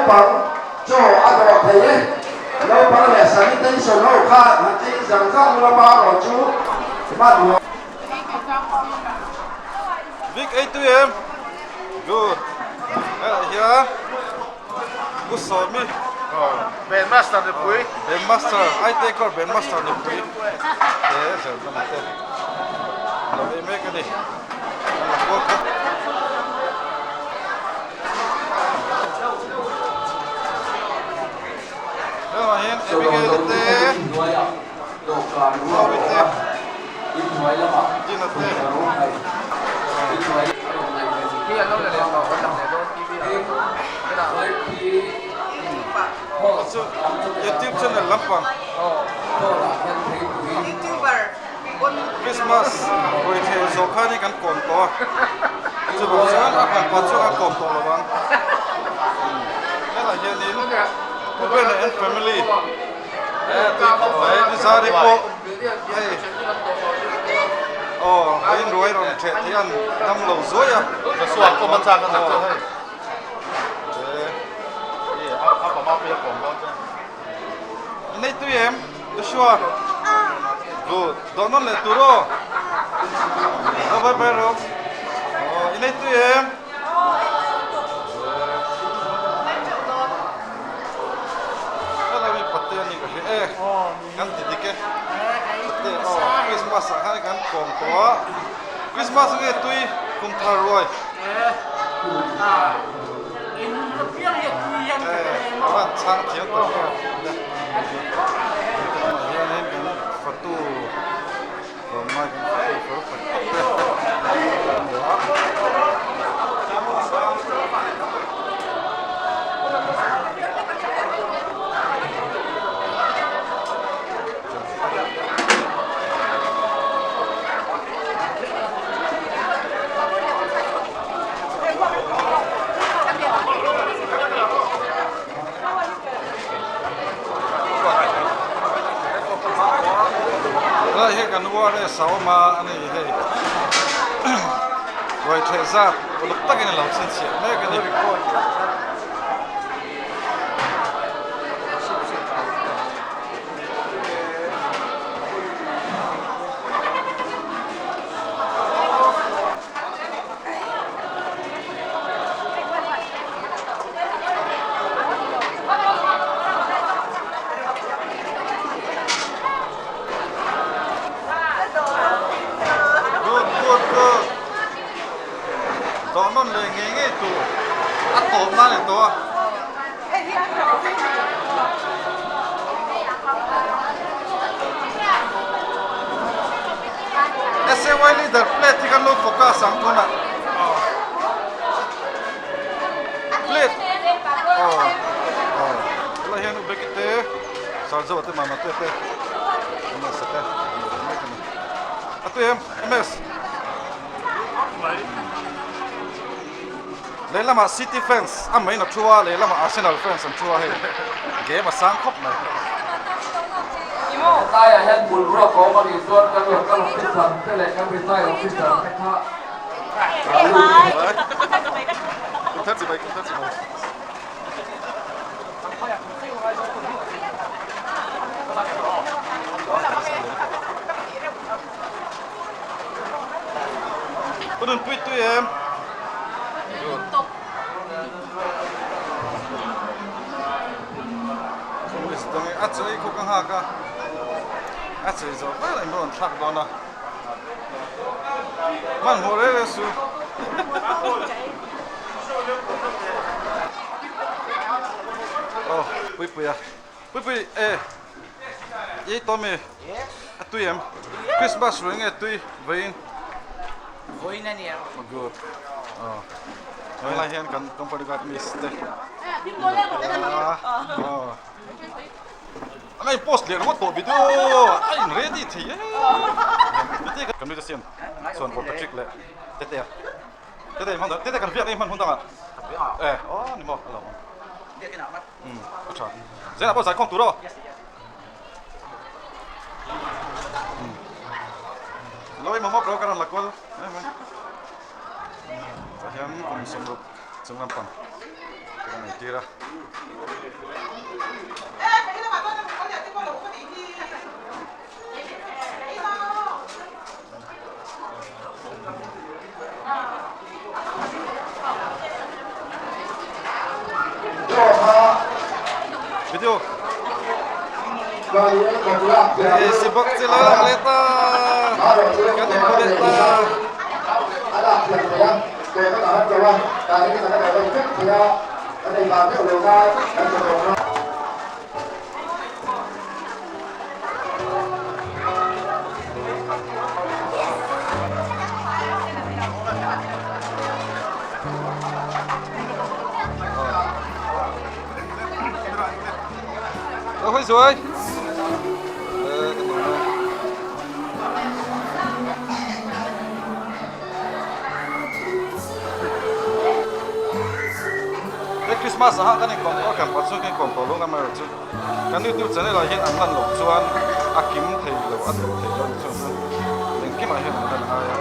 Naupang chaw a dawh thei e. Naupang leh sanitation ho kha han chei zang zang ula ma erawh chu hmanhmawh. Big ei tui em? Good. Helai hian Pu Sawmi. Band master nipui. Band master, I take over band master nipui. He zir te. Lo ei mek a ni. Abigail te Chloe te Dina te YouTube channel lampang Christmas ruaitheh zawh khan hi kan kawm tawh a, chuvang chuan a hran pah chuan a kawm tawh lo ang. Helai hianin Pu Bena and family eh tui khawp mai Nizari pawh hei aw a inruai rawn theh thei an dam lo zuai a. Joshua kawm a chak a nak chu hei. Inei tui em? Joshua. Good. Dawh nawn leh tur aw. Aw bye bye rawh. Aw inei tui em? Hello mi pate ani ka hria e. Kan ti dik e. Pate aw Christmas ah khan kan kawm tawh a. Christmas nge tui kum thar ruai. Van chhang thiam tak em. Tunah hianin kan fatu tlawmngai kan fatu fel tak tak te a ni a. Helai hi kan URS a awm a a ni hei ruaitheh zat uluk takin a lo chhinchhiah mek a ni. Good good good Dawh nawn leh ngei ngei tur a tawp nan i tawh a. SAY leader plate hi kan lo focus ang tunah plate aw aw helai hian ubeki te sarzo te mama te te ms te a tui em ms lehlamah city fans a main a thu a lehlamah arsenal fans an thu a hei game a sang khawp mai. Tlaiah hian bul ruak a awm a nih chuan kan local officer te leh kan retire officer te kha Ka nunpui tui em? A chei khaw ka nghak a, a chei zawh vel a inrawn thlak dawn a, hmanhmawh reng reng su. Aw Puipui a, Puipui e i Tommy a tui em? Christmas ruih nge tui vawiin? Vawiin a nia. Good. Aw. Helai hian kan company guard miss te. Aw. An in post leh ringawt tawh video a in ready thei e. Kan nui te siam chuan Paul Patrick leh Tetea. Tetea hman Tetea kan biak ei hman hun dangah. Eh aw ni maw a lo awm. Um a tha. Zenah pawh zaikhawm tur aw. Lo i mamawh lo ka rawn la kual mai mai. Tah hian kum 60 chung lampang ka rawn ei. tir a. Video. Eh, si bak chi lo lang leh ta. Kan in leh ta. Lo hawi zuai. Eh, kan awm e. He Christmas ah kan inkawm tawh a, kan pa chu kan inkawm tawh lo amaherawh chu kan youtube channel ah hian an lan loh chuan a kim thei lo a duh thei lo ni chuan chuan engkimah hian an lan ngai a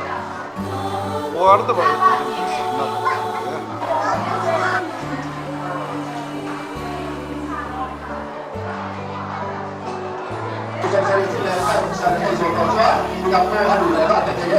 uar deuh a duhsakna a ni e.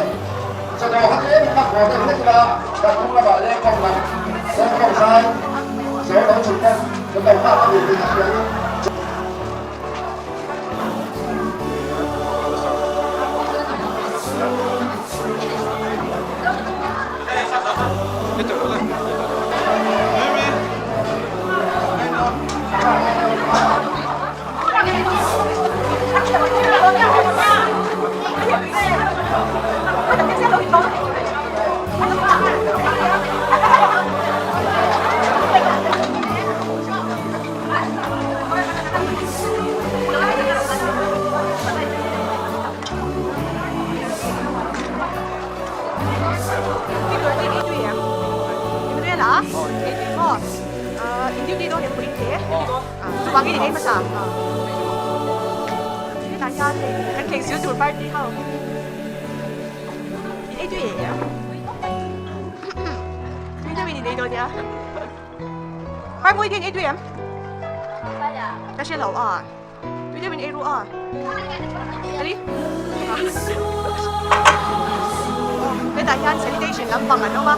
Hetah hian sanitation lampang an awm a,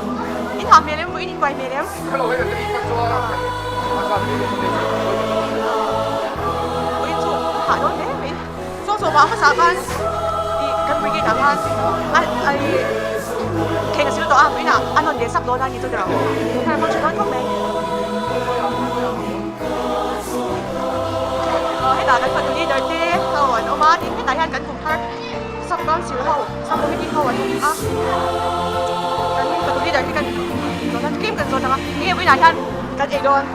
in hah hmel em vawiin in kuai hmel em? Vawiin chu hah dawn hle mai, saw saw vah hmasa khan ih kan brigade ah khan a ih thleng a sil tawh a, vawiin ah a nawn leh sak dawn a ni chu tiraw, thar pawh tha dawn khawp mai. Hetah kan fanu leader te ho an awm a, tin hetah hian kan kum thar sub council ho sub committee ho an awm a, kan fanu leader te kan zawt a tlem kan zawt ang a, enge vawiinah hian kan ei dawn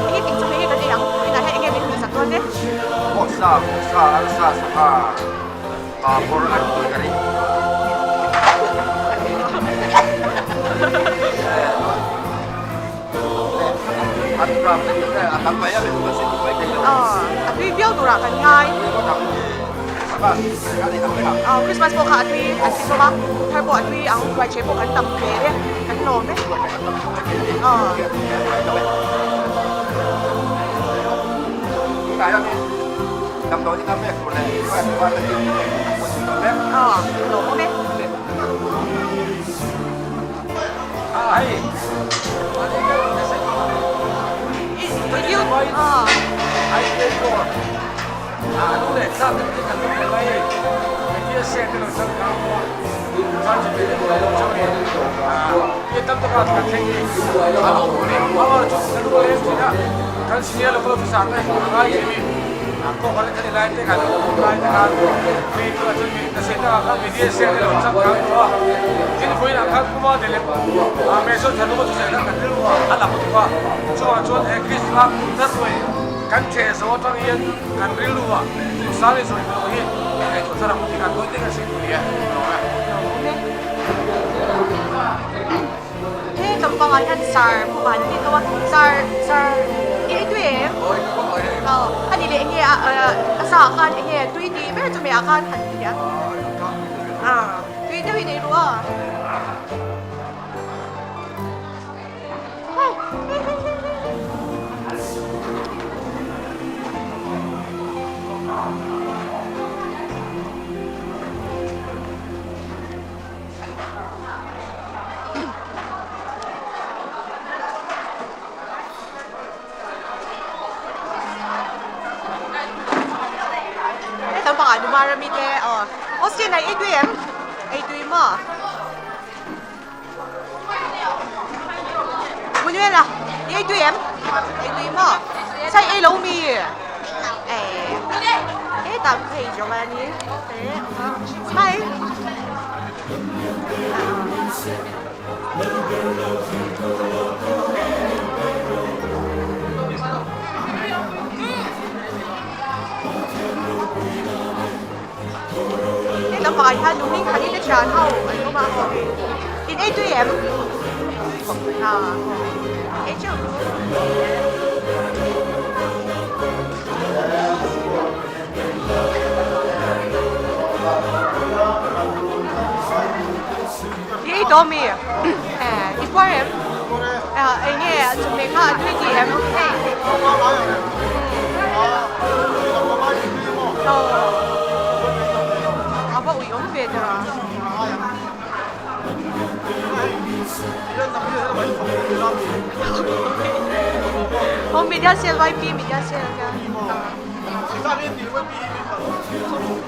enge eng chawhmeh nge kan ei ang vawiinah hian enge min hmuh sak dawn te. Vawksa, vawksa, arsa, sangha, papawr an tih ka ring. A tui viau turah kan ngai. Christmas pawh kha a tui an ti hlawm a, thar pawh a tui ang, ruaichhe pawh kan tam hmel e, kan lawm e. Lawm awm e. He lampangah hian sar pawh an ti tho a, sar sar i ei tui em? Aw a ni leh enge a a sa ah khan enge tui tih ber chu mei ah khan han ti a tui deuh in ei ru a. Kumar ami te aw Austin a ei tui em? Ei tui maw? Manuela i ei tui em? Ei tui maw? Sai ei lo mi? Hetah phei Giovanni te awm a Sai. He lampangah hian nungin khani te thian ho an awm a in ei tui em? Ei teuh ru. I ei tawh mi? I puar em? Eng nge chawhmeh kha a tui tih em? A va ui awm ve ta. Aw media cell YP media cell ania.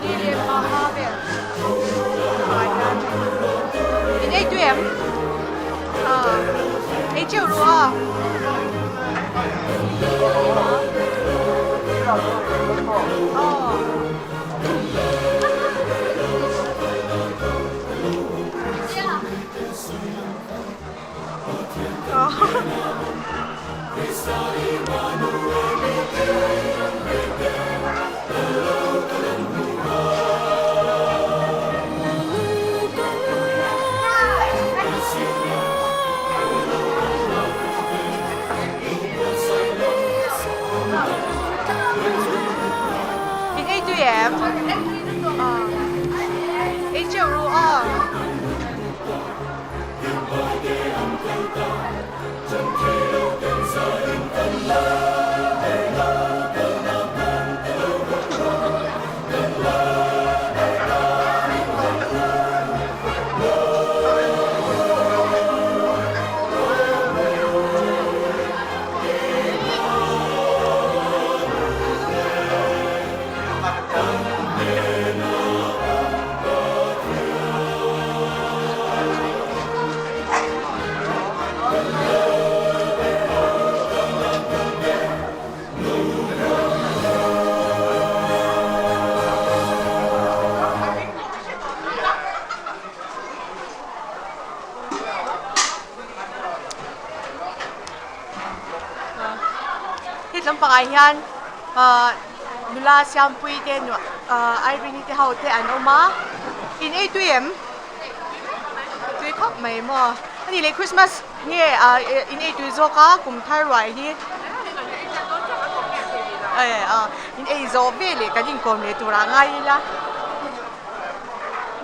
Ni leh panga vel in ei tui em? Ei teuh ru a. In ei tui em? Ei teuh ru a. He lampangah hian ahh. Nula Siampui te ahh Irene te ho te an awm a, in ei tui em? Tui khawp mai maw? A nih leh Christmas nge ahh in ei tui zawk a kum thar ruai hi eh in ei zawh vel leh kan inkawm leh tur ah ngai ila.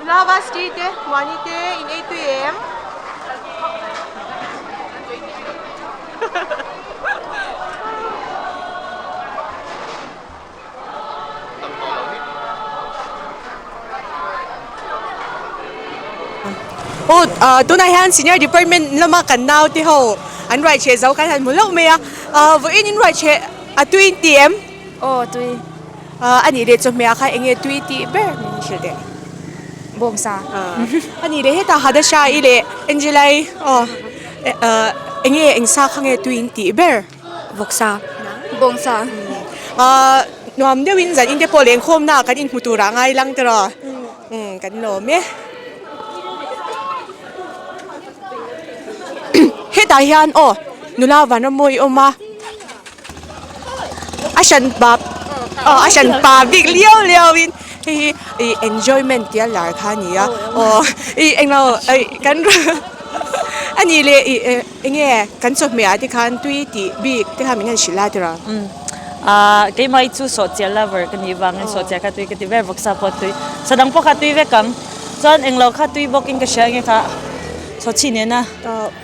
Nula Vasti te Muani te in ei tui em? Aw ah tunah hian senior department lama kan nau te ho an ruai cheh zo khan han hmu hlauh mai a ah vawiin in ruai cheh a tui in ti em? Aw tui. Ah a nih leh chawhmeh ah khan eng nge tui tih ber min hrilh teh? Bawngsa. A nih leh hetah Hadasha i leh Angela i aw ah eng nge eng sa kha nge tui in tih ber? Vawksa. Bawngsa. Ah nuam deuhin zan in te pawh lengkhawmna ah kan inhmu tur ah ngai lang tiraw? Umm kan lawm e. Hetah hian aw nula Vanrammawi i awm a. A hran pa aw a hran pa bik liau liau in hei hi ih enjoyment tia lar kha a ni a aw ih englo ih kan a nih leh ih eng nge kan chawhmeh ah te khan tui tih bik te khan min han hrilh a tiraw. Ahh keimah hi chu sawhchiah lover ka nih vangin sawhchiah kha tui ka ti ber vawksa pawh tui sadang pawh kha tui vek ang chuan englo kha tui bawkin ka hria enge kha chawchhi nena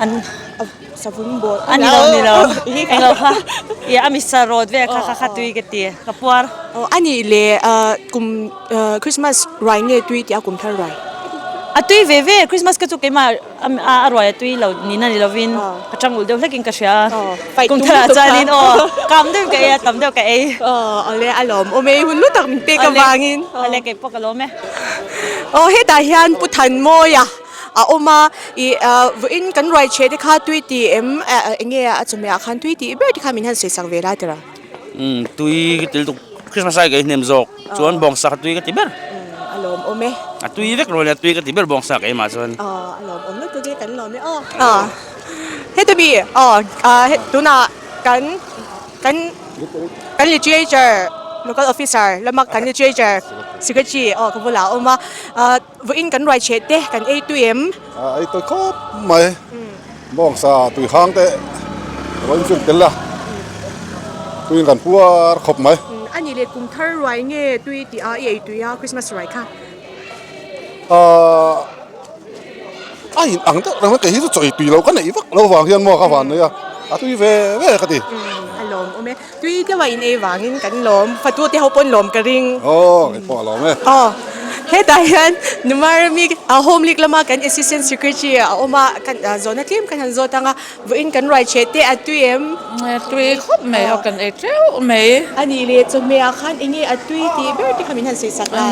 an. Savun bawlh a ni lo ni lo englo kha i a misa rawt vel kha kha kha tui ka ti ka puar. Aw a nih leh kum Christmas ruai nge tui tih a kum thar ruai. A tui ve ve, Christmas ka chu keimah a ruai a tui lo nihna ni lovin ka tang ulh deuh hlekin ka hria a, kum tharah chuanin aw kam deuhin ka ei a, tam deuh ka ei. Aw awle a lawm awm e, hun lu tak min pek avangin. Awle kei pawh ka lawm e. Aw hetah hian Pu Thanmawia a awm a, ih vawiin kan ruai chhe te kha tui ti em eng nge a chawhmeh ah khan tui tih ber te kha min han sawi sak ve lai tira. Umm tui ka ti lutuk Christmas ai ka inhnem zawk chuan bawngsa kha tui ka ti ber. Umm a lawm awm e. A tui vek rawh nia tui ka ti ber bawngsa ka eimah chuan. Aw a lawm awm lutuk e kan lawm e aw. Aw heta mi aw tunah kan kan kan literature local officer lama kan literature secretary aw ka bulah a awm a vawiin kan ruai chhe te kan ei tui em. A ei tawi khawp mai. Bawngsa tui hang te rawn infiam tel a, tuiin kan puar khawp mai. A nih leh kum thar ruai nge tui tih a i ei tui a Christmas ruai kha? Ahh a in ang deuh reng a, kei hi chu chaw ei tui lo ka neih vak lo vang hian maw ka van nei a, a tui ve ve ka ti. A lawm awm e, tui deuh a in ei vangin kan lawm, fatu te ho pawn lawm ka ring. Aw kei pawh a lawm e. Aw hetah hian Numarami Home League lama kan Assistant Secretary a awm a, kan zawhna tlem kan han zawt ang a, vawiin kan ruai chhe te a tui em? A tui khawp mai a, kan ei teuh mai. A nih leh chawhmeh ah khan eng nge a tui tih ber te kha min han sawi sak la?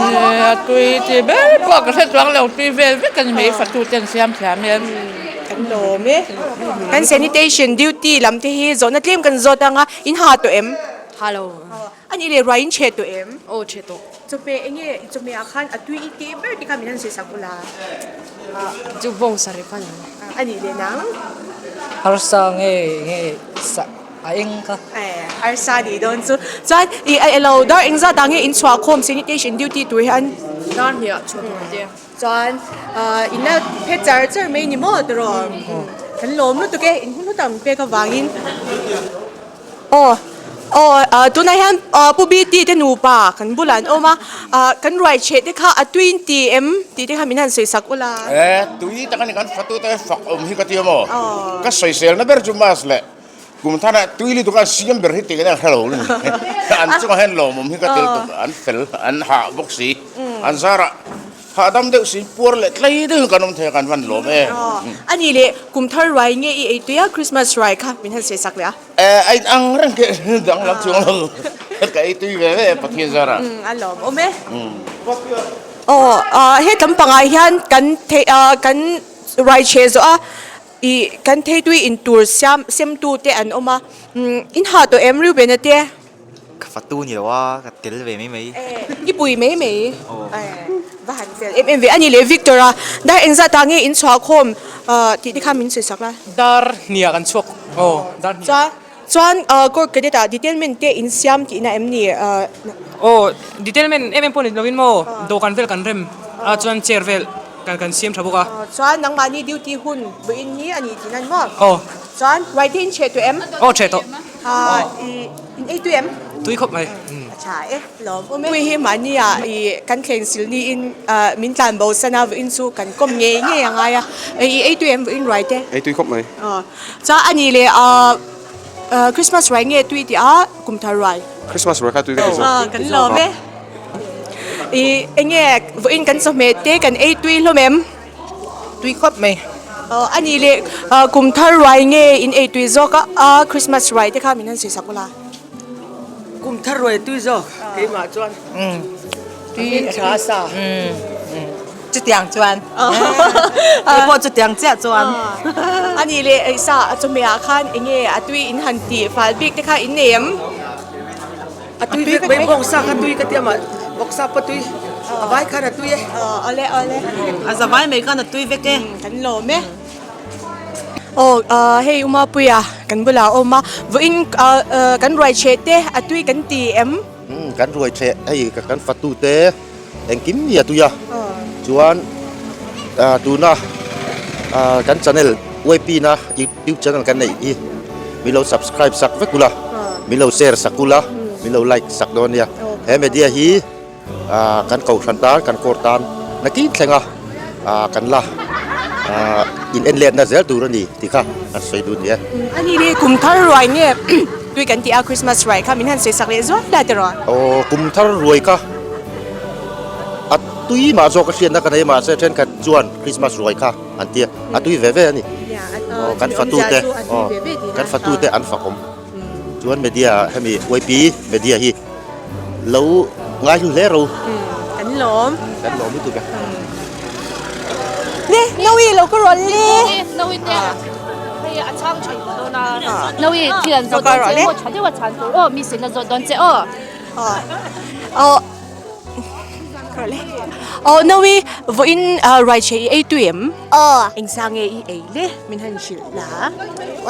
A tui tih ber pawh ka hre chuang lo, tui vel vek a ni mai, fatu ten siam thiam em. Kan lawm e. Kan sanitation duty lam te hi zawhna tlem kan zawt ang a, in ha tawh em? Ha lo. A nih leh ruai in chhe tawh em? Aw chhe tawh. Chawhmeh eng nge chawhmeh ah khan a tui i tih ber te kha min han sawi sak ula. Chu bawng sarep a ni. A nih leh nang? Arsa nge nge sa a eng kha. Eh arsa nih dawn chu. Chuan i a elo dar engzat ah nge in chhuah khawm sanitation duty tur hian? Dar hnih ah chhuah tur te. Chuan in la phet char char mai ni maw tiraw? Kan lawm lutuk e, in hun hlu tam pek avangin. Aw aw tunah hian Pu BT te nupa kan bulah an awm a, kan ruai chheh te kha a tui in ti em tih te kha min han sawi sak ula. E tui tak a ni kan fatu te fak awm hi ka ti a maw? Ka sawisel na ber chu mass leh kum thanah tui lutuk a siam ber hi tih ka hre lo a ni. An chungah hian lawmawm hi ka ti lutuk, an fel an hah bawk si, an zarah Hahdam deuh si, puar leh tlei deuhin kan awm thei a, kan van lawm e. A nih leh, kum thar ruai nge i ei tui a, Christmas ruai kha min han sawi sak leh a? E, a in ang reng ke danglam chuang lo, ka ei tui ve ve e Pathian zarah. A lawm awm e. Aw, he lam pangah hian kan thei, kan ruai chhe zawh a, ih kan thei tui in tur siam semtu te an awm a, in hah tawh em Reuben-a te? Ka fatu ni lo a, ka tel ve mai mai. I pui mai mai. Va han fel em em ve. Ani leh Victor a, dar engzat ah nge in chhuah khawm tih te kha min sawi sak la. Dar hniah kan chhuak aw, dar hniah. Chuan chuan court cadet ah detailment te in siam tihna em ni? Aw, detailment em em pawh ni lovin maw, dawhkan vel kan rem a chuan chair vel kan kan siam tha bawk a. Chuan nangmahni duty hun vawiin hi a ni tihna ni maw? Aw. Chuan ruaite in chheh tawh em? Aw chheh tawh. I in ei tui em? Tui khawp mai. A tha e, lawm awm e. Pui hi mahni ah i kan thleng sil niin min tlan bo san a vawiin chu kan kawm ngei ngei a ngai a. I ei tui em vawiin ruai te? Ei tui khawp mai. Chuan a nih leh Christmas ruai nge tui tih a kum thar ruai? Christmas ruai kha tui ka ti zawk. Kan lawm e. I enge vawiin kan chawhmeh te kan ei tui hlawm em? Tui khawp mai. A nih leh kum thar ruai nge in ei tui zawk a, Christmas ruai te kha min han sawi sak ula. Kum thar ruai tui zawk keimah chuan tui tha sa. Chutiang chuan. Kei pawh chutiang chiah chuan. A nih leh sa chawhmeh ah khan enge a tui in han tih fal bik te kha in nei em? A tui vek mai bawngsa kha tui ka ti a mah bawksa pawh tui a vai khan a tui e. Awle awle. A za vai mai khan a tui vek e. Kan lawm e. Aw hei Umapuia kan bulah a awm a vawiin kan ruai chheh te a tui kan ti em? Kan ruai chheh hei kan fatu te engkim hi a tui a chuan tuna kan channel YP na youtube channel kan neih hi min lo subscribe sak vek ula min lo share sak ula min lo like sak dawn nia he media hi kan kohhran tan kan court tan nakin thleng a kan la in en let na zel tur a ni tih kha an sawi duh a ni e. A ni le kum thar ruai nge tui kan tih a Christmas ruai kha min han sawi sak leh zual la tiraw? Aw kum thar ruai kha a. tui mah zawk a hriatna ka nei mahse thenkhat chuan Christmas ruai kha an tia a tui ve ve a ni. Aw kan fatute aw kan fatute an fakawm chuan media ah hemi YP media hi lo ngaihlu hle ro. Kan lawm. Kan lawm lutuk e. Ne Nawi lo ka rawn le. Nawi te hei a chhang tha duh dawn a. Nawi thil an zawt dawn che maw tha deuh a chhan tur aw mi sin a zawt dawn che aw. Aw Aw Nawi vawiin ruai chhe i ei tui em? Aw. Engsa nge i ei le min han hrilh la?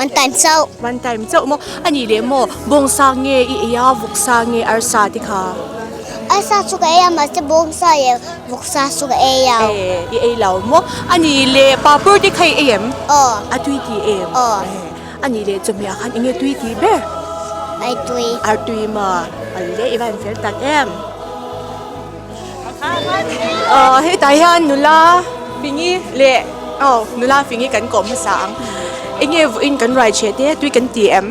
One time chauh. One time chauh maw? A nih leh maw bawngsa nge i ei a vawksa nge arsa te kha? Arsa chu ka ei a mahse bawngsa leh vawksa chu ka ei lo. I ei lo maw? A nih leh papur te kha i ei em? Aw. A tui ti em? Aw. A nih leh chawhmeh ah khan enge tui tih ber? Artui. Artui maw? Awle i van fel tak em? Aw hetah hian nula fingi leh aw nula fingi kan kawm hmasa ang. Enge vawiin kan ruai chhe te tui kan ti em?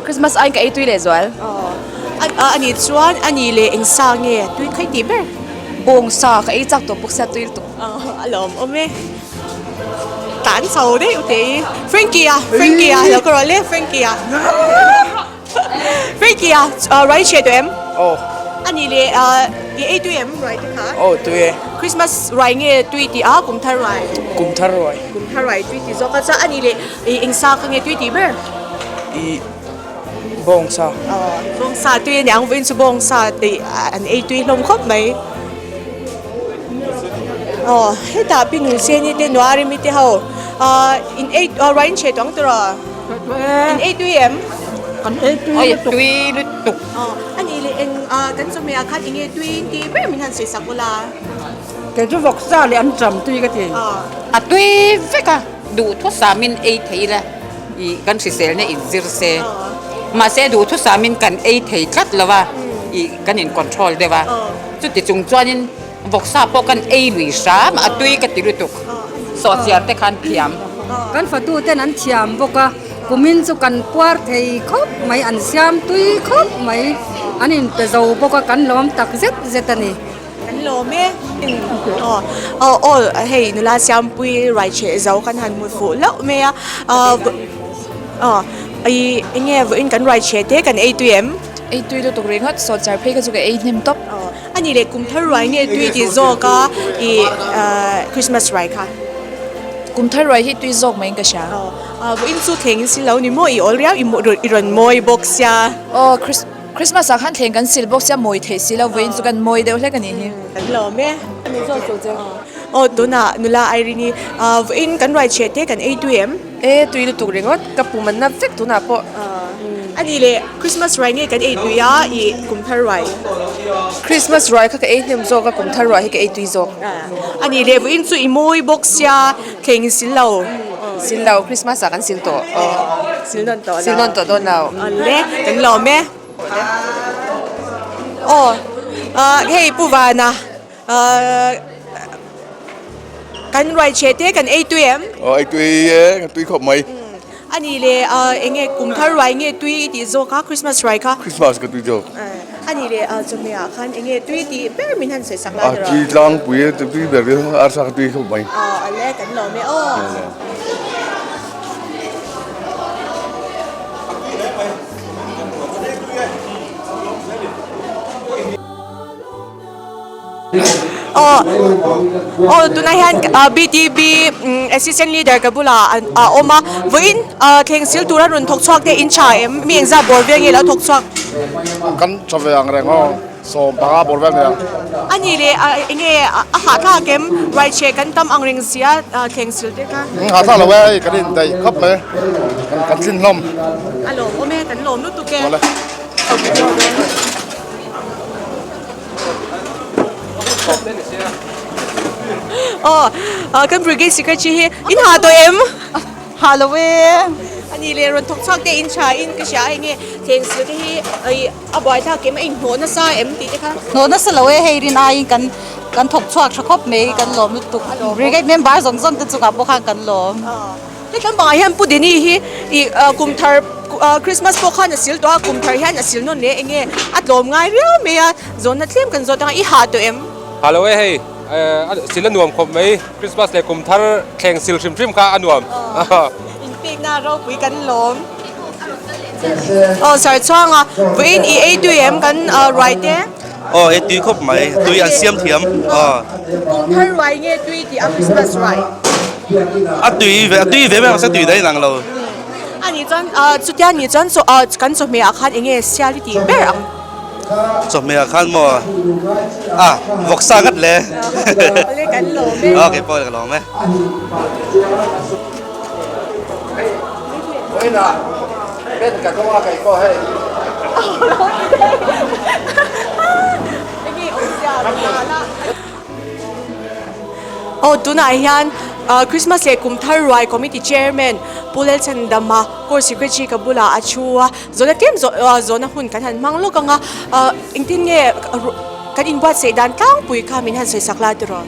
Christmas aiin ka ei tui leh zual. Aw a nih chuan a nih leh eng sa nge tui khaih tih ber? Bawngsa ka ei chak tawh bawk sia tui lutuk. Aw a lawmawm e. Tan chho daih u tei. Frankie a, Frankie a, lo ka rawh le Frankie a. Frankie a, ruai hriat tawh em? Aw. A nih leh i ei tui em ruai te kha? Aw tui e. Christmas ruai nge tui tih a kum thar ruai? Kum thar ruai. Kum thar ruai tui tih zawk a chuan a nih leh i eng sa kha nge tui tih ber? I bawngsa. Aw bawngsa tui a niang vawiin chu bawngsa tih an ei tui hlawm khawp mai. Aw hetah pi nu seni te nuarimi te ho ah in ei ah ruai in chhe tawng tawh in ei tui em? Kan ei tui lutuk. Tui lutuk. Aw a nih leh eng ah kan chawhmeh ah khan enge tui in tih ber min han sawi sak ula. Kei chu vawksa leh an cham tui ka ti. A tui vek a duhthusam in ei thei ila ih kan hriselna in zir se mahse duhthusam in kan ei thei tlat lo a ih kan in control deuh a. Chuti chung chuanin vawksa pawh kan ei lui hram a tui ka ti lutuk sawhchiar te khan thiam. Kan fatu ten an thiam bawk a, kumin chu kan puar thei khawp mai, an siam tui khawp mai, an inpe zo bawk a, kan lawm tak zet zet a ni. Kan lawm e. Aw aw aw hei nula siampui ruaichheh zo kan han hmu fuh hlauh mai a, aw ih enge vawiin kan ruaichheh te kan ei tui em? Ei tui lutuk ringawt, sawhchar phei kha chu ka ei hnem tawp. A nih leh kum thar ruai nge tui tih zawk a i Christmas ruai kha? Kum thar ruai hi tui zawk maiin ka hria. Vawiin chu thleng in sil lo ni maw? I awl riau i rawn mawi bawk sia. Aw Christmas ah khan thleng kan sil bawk sia mawi theih si lo vawiin chu kan mawi deuh hlek a nih hi. Kan lawm e. Aw tunah nula Irene-i vawiin kan ruai chheh te kan ei tui em? E tui lutuk ringawt ka pum an nap vek tunah pawh. A nih leh Christmas ruai nge kan ei tui a i kum thar ruai? Christmas ruai kha ka ei hnem zawk a kum thar ruai hi ka ei tui zawk. A nih leh vawiin chu i mawi bawk sia thleng in sil lo. Sil lo Christmas ah kan sil tawh. Sil nawn tawh lo. Sil nawn tawh dawn lo. Awle kan lawm e. Aw hei Pu Vana. Kan ruai chhe te kan ei tui em? Aw ei tui e, kan tui khawp mai. A nih leh eng nge kum thar ruai nge tui i tih zawk a Christmas ruai kha? Christmas ka tui zawk. A nih leh chawhmeh ah khan eng nge tui tih ber min han sawi sak lai A tui tlangpui e, tui ber arsa ka tui khawp mai. Aw ale kan lawm e aw. Aw aw tunah hian BTB assistant leader ka bulah a awm a vawiin thleng sil tura rawn thawk chhuak te in tha em mi engzah bawr vel nge lo thawk chhuak. Kan tha ve ang reng aw sawm panga bawr vel nia. A nih leh enge a hahthlak em ruaichheh kan tam ang reng sia thleng sil te kha. Hahthlak lo e hei kan indaih khawp mai kan tlin hlawm. A lawmawm e kan lawm lutuk e. Aw kan brigade secretary hi in ha tawh em? Ha lo e. A ni leh rawn thawk chhuak te in tha in ka hria a enge thleng sil te hi a buai thlak em a inhnawh nasa em tih te kha? Hnawh nasa lo e hei rin aiin kan kan thawk chhuak tha khawp mai kan lawm lutuk brigade member zawng zawng te chungah pawh khan kan lawm. Hei kan bangah hian Pu Dini hi ih kum thar Christmas pawh khan a sil tawh a, kum thar hian a sil nawn leh eng nge a tlawm ngai riau mai a, zawnna tlem kan zawt ang a, i ha tawh em? Ha lo e hei, Sil a nuam khawp mai, Christmas leh kum thar thleng sil hrim hrim kha a nuam. Inpekna ropui kan lawm. Aw sir chhuanga vawiin i ei tui em kan ruai te? Aw ei tui khawp mai, tui an siam thiam aw. Kum thar ruai nge tui tih a Christmas ruai? A tui ve a tui ve mai mahse tui daih nang lo. A nih chuan chutia nih chuan chaw kan chawhmeh ah khan enge sial i tih ber ang? Chawhmeh ah khan maw a vawksa ngat le. Awle kan lawm e. Aw keipawh ka lawm e. Aw tunah hian Christmas leh kum thar ruai committee chairman Pu Lalchhandama court secretary ka bulah a thu a zawhna tlem zawh zawhna hun kan han hmang lawk ang a engtin nge kan inbuatsaih dan tlangpui kha min han sawisak la tiraw?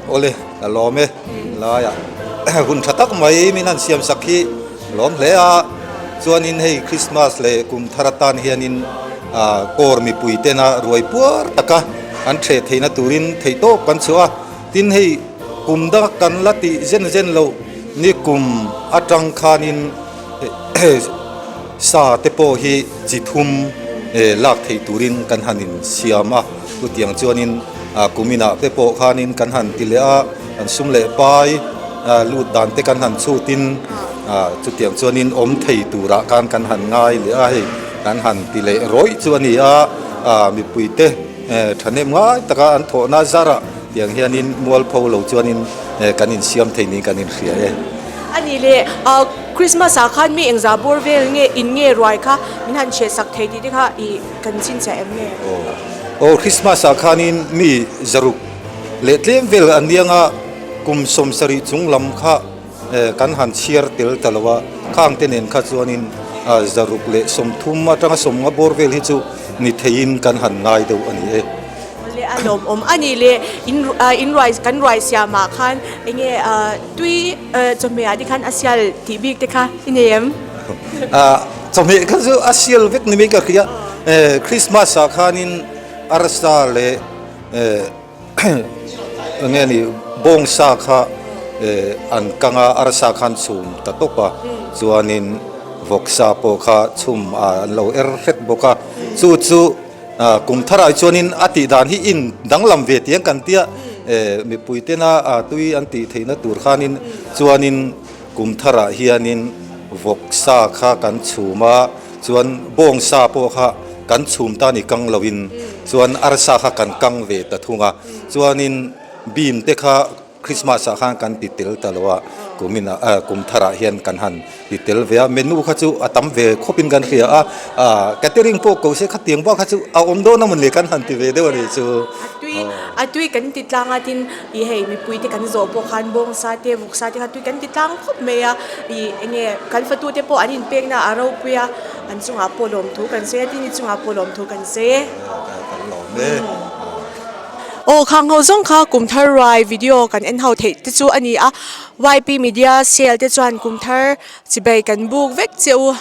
Awle ka lawm e laiah hun tha tak mai min han siam sak hi lawm hle a chuanin hei Christmas leh kum thar atan hianin ah kawr mipui tena ruai puar taka an theh theihna turin theih tawp kan chhuah a tin hei kum danga kan la tih zen zen loh ni kum atang khanin sa te pawh hi chi thum lak theih turin kan han insiam a chutiang chuanin kum inah te pawh khanin kan han ti leh a kan sum leh pai lut dan te kan han chhutin chutiang chuanin awm thei turah khan kan han ngai leh a hei kan han ti leh rawih chu a ni a mipui te thahnem ngai taka an thawhna zarah tiang hianin mualpho lo chuanin kan insiam thei niin kan inhria e. A ni le, Christmas ah khan mi engzah bawr vel nge in nge ruai kha min han hriat sak thei tih te kha i kan chhinchhiah em nge? Aw, Christmas ah khanin mi zaruk leh tlem vel an niang a, kum 70 chung lam kha kan han chhiar tel ta lo a, khang te nen kha chuanin 130 atanga 50 bawr vel hi chu ni theiin kan han ngai deuh a ni e. Awle a lawmawm a ni le, in in ruai kan ruai siamah khan enge tui chawhmeh ah te khan a sial tih bik te kha i nei em? Chawhmeh kha chu a sial vek ni mai ka hria, Christmas ah khanin arsa leh enge ni bawngsa kha an kang a, arsa khan chhum ta tawp a, chuanin vawksa pawh kha chhum an lo er hret bawk a, chu chu. Kum tharah chuanin a tih dan hi in danglam ve tih ang kan tia mipui tena tui an tih theihna tur khanin chuanin kum tharah hianin vawksa kha kan chhum a chuan bawngsa pawh kha kan chhum ta ni kang loin chuan arsa kha kan kang ve ta thung a chuanin bean te kha Christmas ah khan kan ti tel ta lo a, kum in ah kum thar ah hian kan han ti tel ve a, menu kha chu a tam ve khawp in kan hria a, ah catering pawh ko se khatiang bak kha chu a awm dawn a mawni kan han ti ve deuh a nih chu. A tui a tui kan ti tlang a tin ih hei mipui te kan zawh pawh khan bawngsa te vawksa te kha tui kan ti tlang khawp mai a, ih enge kan fatu te pawh an inpek na a ropui a, an chungah pawh lawmthu kan sawi a tin i chungah pawh lawmthu kan sawi e. Kan lawm e. Aw khang ho zawng kha kum thar ruai video kan en ho theih te chu a ni a, YP media sale te chuan kum thar chibai kan buk vek che u.